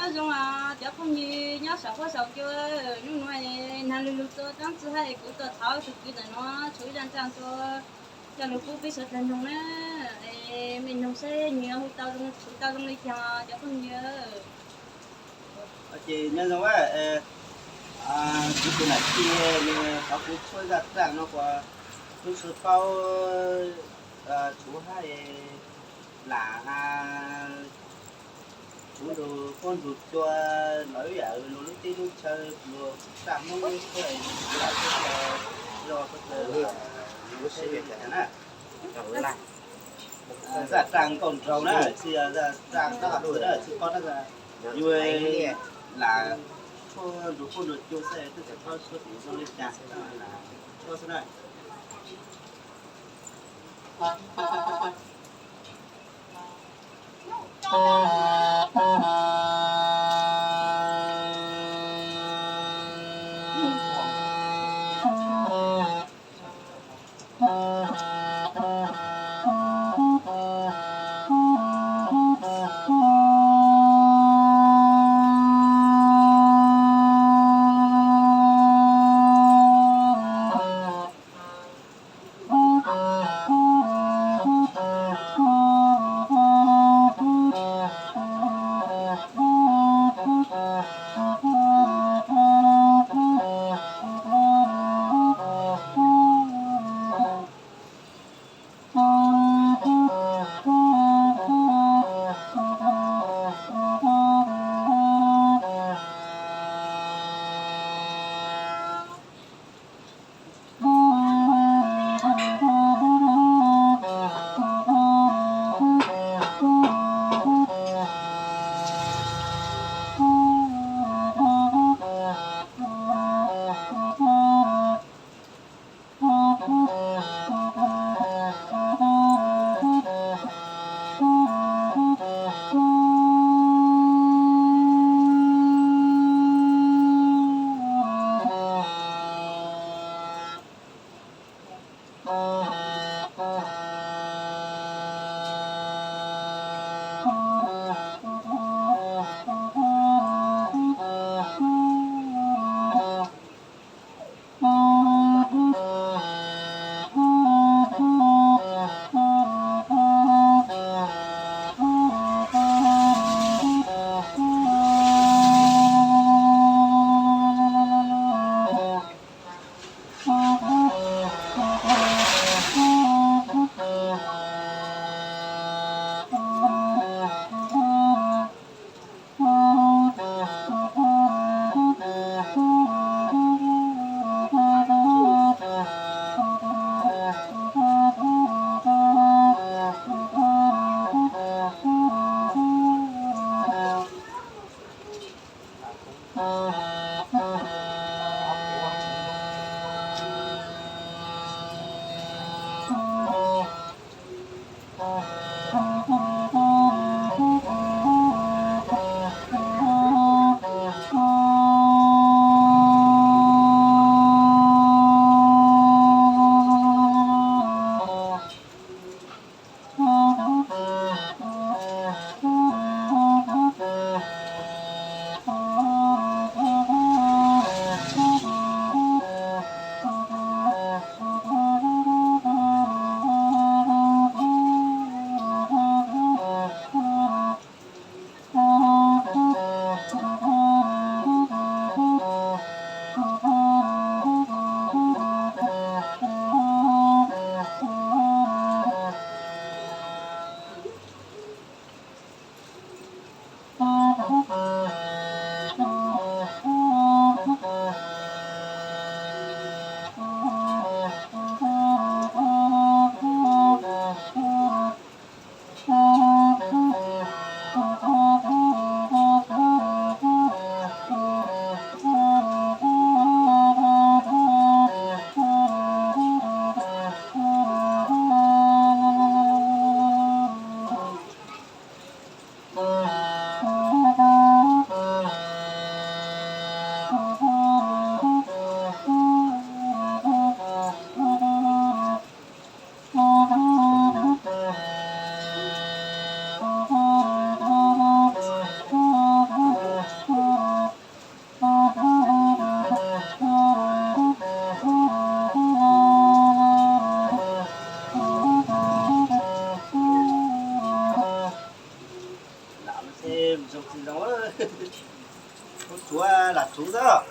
Nyob zoo os cov phooj ywg nyob saum huab saum cua, hnub no nag lug lug tua txob txwv hab es kuv tuaj thov tus kwv ntawm no tshuav zaj dab neeg tuaj coj lug pub peb suav dlawg mloog na. Es mej noog saib nws yuav hu tau zoo, tshuav tau zoo le caag cov phooj ywg. Ces nyob zoo, kuv tus nam tij nws thov kuv tshuab zaj dab neeg no kuas tub sua paub tshuav hab lam tshuav nrug huab nrug cua lawv yam luag lub teb lub chaw, luag zaj Hmoob lub teb lub chaw, lub teb lub chaw na. Zaj dab neeg nkauj nraug na, tsis yog zaj dab neeg dab laug na, tsis paub dab neeg, yog lam tshuab nrug huab nrug cua xwb, twb tsis paub tshuab tim zoo li cas, tshuab xwb na. Zoo tsis zoo, ua tsuav lam tsuv xwb.